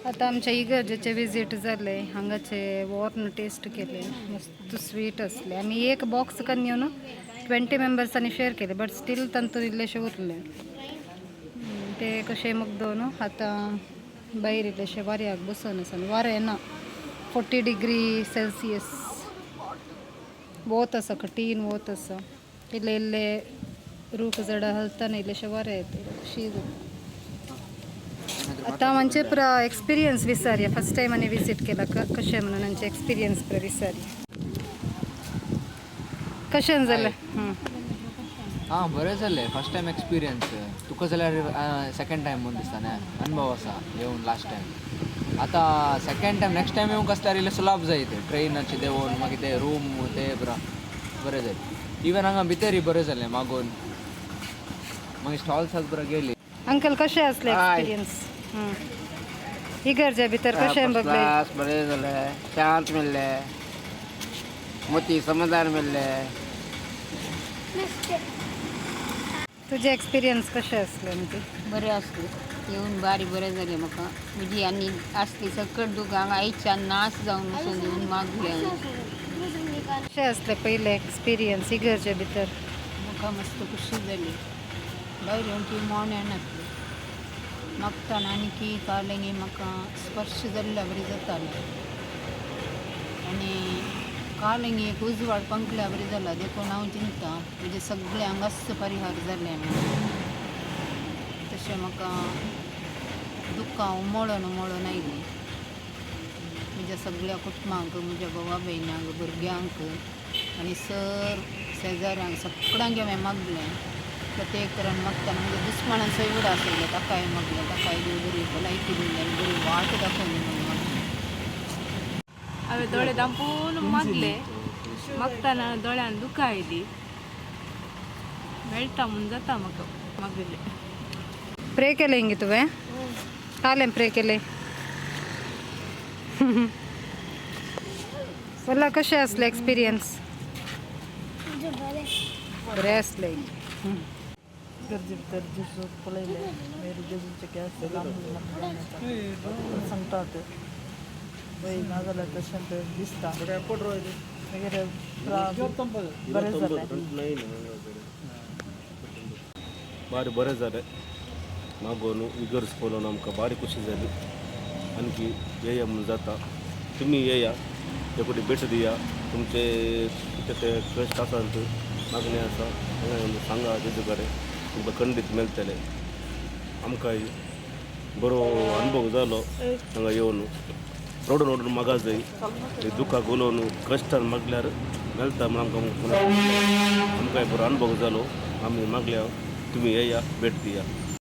आतां आमच्या इगर्जेचे विजीट जाले. हांगाचे वॉर्न टेस्ट केले, मस्त स्वीट असले. आमी एक बॉक्स कन्न येवन 20 मेंबर्सांनी शेअर केले, बट स्टील तांतून इल्लेशे उरले. ते कशें मुगदोवन आतां भायर इल्लेशे वाऱ्याक बसून आसा. वारें येना, 40 डिग्री सेल्सियस वोत आसा, कठीण वोत आसा. इल्ले इल्ले रूख झाडां हलताना इल्लेशे वारें येता, खुशी जाता. आतां आमचे पुरा एक्सपिरियन्स विचारया. फर्स्ट टायम आनी विजीट केला, कशें म्हणून आमचे एक्सपिरियन्स पुरा विचारया. कशें जालें? हां, बरें जालें. First time experience. तुका जाल्यार सेकंड टायम म्हूण दिसता न्ही अनुभव आसा येवन लास्ट टायम. आतां सेकंड टायम, नेक्स्ट टायम येवंक आसल्यार इल्लें सुलाभ जाय. ते ट्रेनाचे देंवोन मागीर ते रूम ते बरा बरें जाय. इवन हांगा भितरय बरें जालें मागून, मागीर स्टॉल्साक बरें गेली. अंकल, कशें आसलें एक्सपिरियन्स इगर्जे भितर? कशें बघले? क्लास बरें जालें, शांत मेळ्ळें, मोती समाधान मेळ्ळें. तुजें एक्सपिरियन्स कशें आसलें म्हणजे? बरें आसलें. येवन बारी बरें जालें म्हाका. म्हजी आनी आसली सकट दुखा हांगा आयच्यान नाश जावन वचून येवन मागलें हांवें. कशें आसलें पयलें एक्सपिरियन्स इगर्जे भितर? म्हाका मस्त खुशी जाली. भायर येवन ती मोन येनासली मागताना आनी की कालेंगी म्हाका स्पर्श जाल्ल्या बरी जातालें आनी कालंगी एक उजवाड पंकल्या बरी जाला. देखून हांव चिंता म्हजे सगळे हांगाच परिहार जालें म्हणून. तशें म्हाका दुख्खां उमळून उमळून आयलीं. म्हज्या सगळ्या कुटुंबांक, म्हज्या भावा भयणांक, भुरग्यांक आनी सर शेजाऱ्यांक सगळ्यांक हांवें मागलें. प्रत्येक तरान मागताना म्हज्या दुस्मानान सयवड आसलें, ताकाय मागलें, ताकाय देव बरी भलायकी दिवंदी आनी बरी वाट दाखोवंदी म्हणून मागलें. हांवें दोळे दांपून मागले. मागताना दोळ्यान दुखां आयली. मेळटा म्हूण जाता म्हाका मागले. प्रे केलें हिंगे तुवें? कालें प्रे केलें? वल्ला, कशें आसलें एक्सपिरियन्स? बरें आसलें. इगर्जे भितर जेजूक पळयलें. मागीर जेजूचे केंस लांब लांब सांगतात वय, नाजाल्यार तशें तें दिसता. मागीर बरें जालें. भारी बरें जालें. मागोन इगर्ज पळोवन आमकां भारी खुशी जाली. आणखी येया म्हूण जाता. तुमी येया, ते भेट दिया. तुमचे कितें ते कश्ट आसा, मागणें आसा, हांगा येवन सांगा जेजू कडेन, तुमकां खंडीत मेळटलें. आमकांय बरो अनुभव जालो हांगा येवन. रडून रडून मागा जाय, दुखाक उलोवन कश्टान मागल्यार मेळटा म्हूण आमकां, आमकांय बरो अनुभव जालो. आमी मागल्या, तुमी येया, भेट दिया.